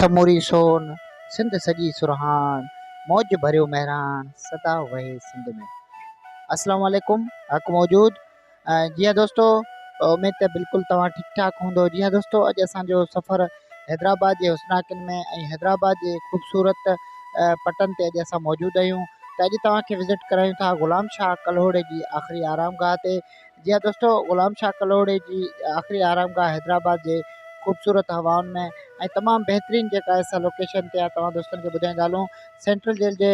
سموري سون، سنڌ سڄي سرهاڻ، موج ڀريو مهراڻ، سدا وهي سنڌ ۾. اسلام عليڪم حق موجود جي ها دوستو اميد ته بلڪل توهان ٺيڪ ٺاڪ هوندو جي ها دوستو اڄ اسان جو سفر حيدرآباد جي حسناڪين ۾ ۽ حيدرآباد جي خوبصورت پٽن تي اڄ اسان موجود آهيون ته اڄ توهان کي وزٽ ڪرايون ٿا غلام شاهه ڪلهوڙي جي آخري آرامگاهه تي جي ها دوستو غلام شاهه ڪلهوڙي جي آخري آرامگاهه حيدرآباد جي خوبصورت هوائن ۾ ۽ تمام بهترين جيڪا آهي سا لوڪيشن تي آهي توهان دوستن کي ٻڌائيندا هلون سينٽرل جيل جي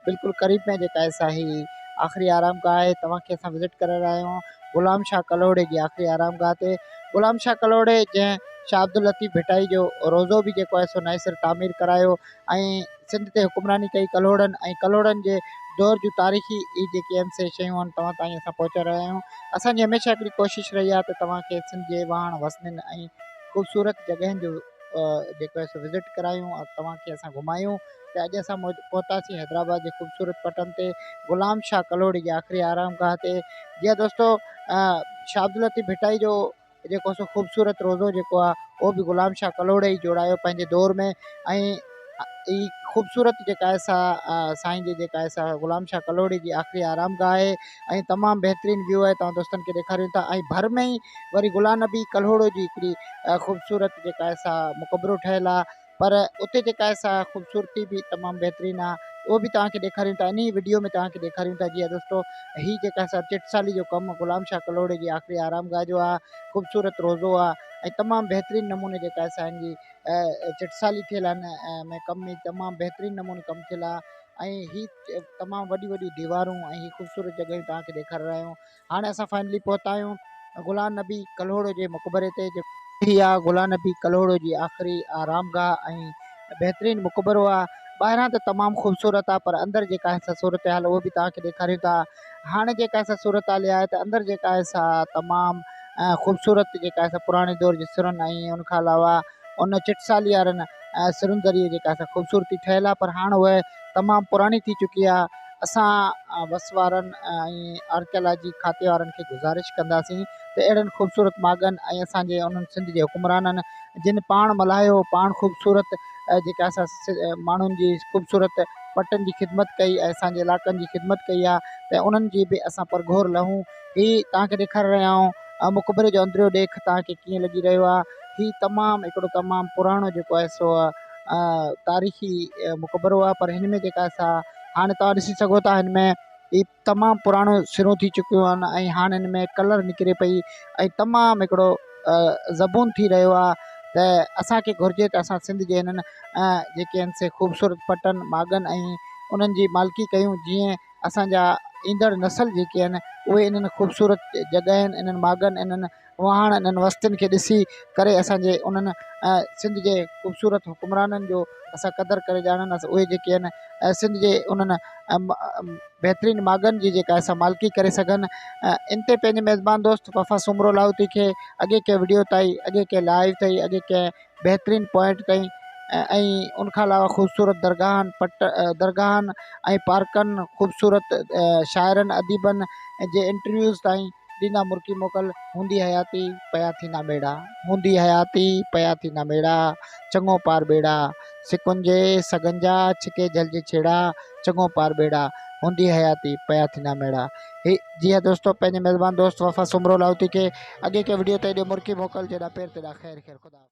بلڪل قريب ۾ جيڪا آهي سا هي آخري آرامگاهه آهي توهان کي اسان وزٽ ڪرائي رهيا آهيون غلام شاهه ڪلهوڙي جي آخري آرامگاهه تي غلام شاهه ڪلهوڙي جنهن شاهه عبداللطيف ڀٽائي جو روضو به جيڪو آهي سو نئين سر تعمير ڪرايو ۽ سنڌ تي حڪمراني ڪئي ڪلهوڙن ۽ ڪلهوڙن جي دور جون تاريخي اهي جيڪي آهن سي شيون آهن توهان تائين اسان پهچائي رهيا آهيون اسان جي هميشه هڪڙي ڪوشش رهي آهي ته توهان کي سنڌ جي واهڻ وسندين ۽ خوبصورت جڳهين جو جيڪو آهي سو وزٽ ڪرايون ۽ توهان کي اسان گهمايون ته اڄ اسان پهتاسين حيدرآباد جي خوبصورت پٽن تي غلام شاهه ڪلهوڙي جي آخري آرامگاهه تي جي ها دوستو شاهه عبداللطيف ڀٽائي جو جيڪو سو خوبصورت روضو جيڪو آ اهو به غلام شاهه ڪلهوڙي ئي جوڙايو پنهنجي دور ۾ ۽ هي خوبصورت جيڪا آهي سا سائين جي جيڪا آهي سا غلام شاهه ڪلهوڙي جي آخري آرام گاهه آهي ۽ تمام بهترين ويو آهي توهان دوستن کي ڏيکاريون ٿا ۽ ڀر ۾ ئي وري غلام نبي ڪلهوڙو جي هڪڙي خوبصورت جيڪا آهي سا مقبرو ٺهيل آهي پر اتي جيڪا آهي سا خوبصورتي به تمام بهترين آهي اهو به توهان کي ڏيکاريون ٿا انهي وڊيو ۾ توهان کي ڏيکاريون ٿا جي ها دوستو هي جيڪا سا چٽسالي جو ڪم غلام شاهه ڪلهوڙي جي آخري آرامگاهه جو آهي خوبصورت روضو آهي ۽ تمام بهترين نموني جيڪا آهي سا هن جي چٽسالي ٿيل آهن ۾ ڪم ۾ تمام بهترين نموني ڪم ٿيل آهي ۽ هي تمام وڏيون وڏيون ديوارون ۽ هي خوبصورت جڳهيون توهان کي ڏيکاري رهيا آهيون هاڻي اسان فائنلي پهتا آهيون غلام نبي ڪلهوڙو جي مقبري تي جيڪو هي آ غلام نبي ڪلهوڙو جي آخري آرامگاهه ۽ بهترين مقبرو آ ٻاهران ته تمام خوبصورت آ پر اندر جيڪا آهي سا صورتحال اهو به توهان کي ڏيکاريون ٿا هاڻي جيڪا سا صورتحال اها آهي ته اندر جيڪا آهي سا تمام خوبصورت جيڪا آهي سا پراڻي دور جي سرن ۽ ان کان علاوه ان چٽسالي وارن سرن ذريعي جيڪا آهي سا خوبصورتي ٺهيل آ پر هاڻ اهي تمام پراڻي ٿي چڪي آ اسان وس وارن ۽ آرڪيالاجي کاتي وارن کي گذارش ڪنداسين ته اهڙن خوبصورت ماڳن ۽ اسان جي انهن سنڌ جي حڪمرانن جن پاڻ ملهايو پاڻ خوبصورت جيڪا اسان ماڻهن جي خوبصورت پٽن جي خدمت ڪئي ۽ اسان جي علائقن جي خدمت ڪئي آ ته انهن جي به اسان پرگهور لهون هي توهان کي ڏيکاري رهيا آهيون مقبري جو اندريون ڏيک توهان کي ڪيئن لڳي رهيو آ هي تمام هڪڙو تمام پراڻو جيڪو آهي سو تاريخي مقبرو آ پر هن ۾ جيڪا سا هاڻي توهان ڏسي سگهو ٿا هن ۾ هي تمام پراڻو سرون ٿي چڪيون آهن ۽ هاڻي هن ۾ ڪلر نڪري پئي ۽ تمام هڪڙو زبون ٿي رهيو آ ته اسانکي گهرجي ته اسان سنڌ جي هنن جيڪي آهن سي خوبصورت پٽن ماڳن ۽ انهن جي مالڪي ڪيون جيئن اسان جا ايندڙ نسل جيڪي آهن اهي انهن خوبصورت جڳهين انهن ماڳن انهن واهڻ انهن وستين کي ڏسي ڪري اسان جي انهن سنڌ جي خوبصورت حڪمرانن جو اسان قدر ڪري ڄاڻن اهي جيڪي آهن سنڌ جي انهن بهترين ماڳن جي جيڪا اسان مالڪي ڪري سگهن ان تي پنهنجي ميزبان دوست وفا سومرو لاهوتي کي اڳي ڪنهن وڊيو تائين اڳي ڪنهن لائيو تائين اڳي ڪنهن بهترين پوائنٽ تائين ۽ ان کان علاوه خوبصورت درگاهن پٽ درگاهن ۽ پارڪن خوبصورت شاعرن اديبن جي انٽرويوز تائين ڏيندا مرڪي موڪل هوندي حياتي پيا ٿيندا ميڙا هوندي حياتي پيا ٿيندا ميڙا چڱو پار ٻيڙا سڪن جي سگن جا ڇڪي جهلجي ڇيڙا چڱو پار ٻيڙا هوندي حياتي پيا ٿيندا ميڙا هي جي ها دوستو پنهنجي ميزبان دوست وفا سومرو لاهوتي کي اڳي ڪنهن وڊيو تائين ڏيو مرڪي موڪل جيڏا پير تيڏا خير خير خدا.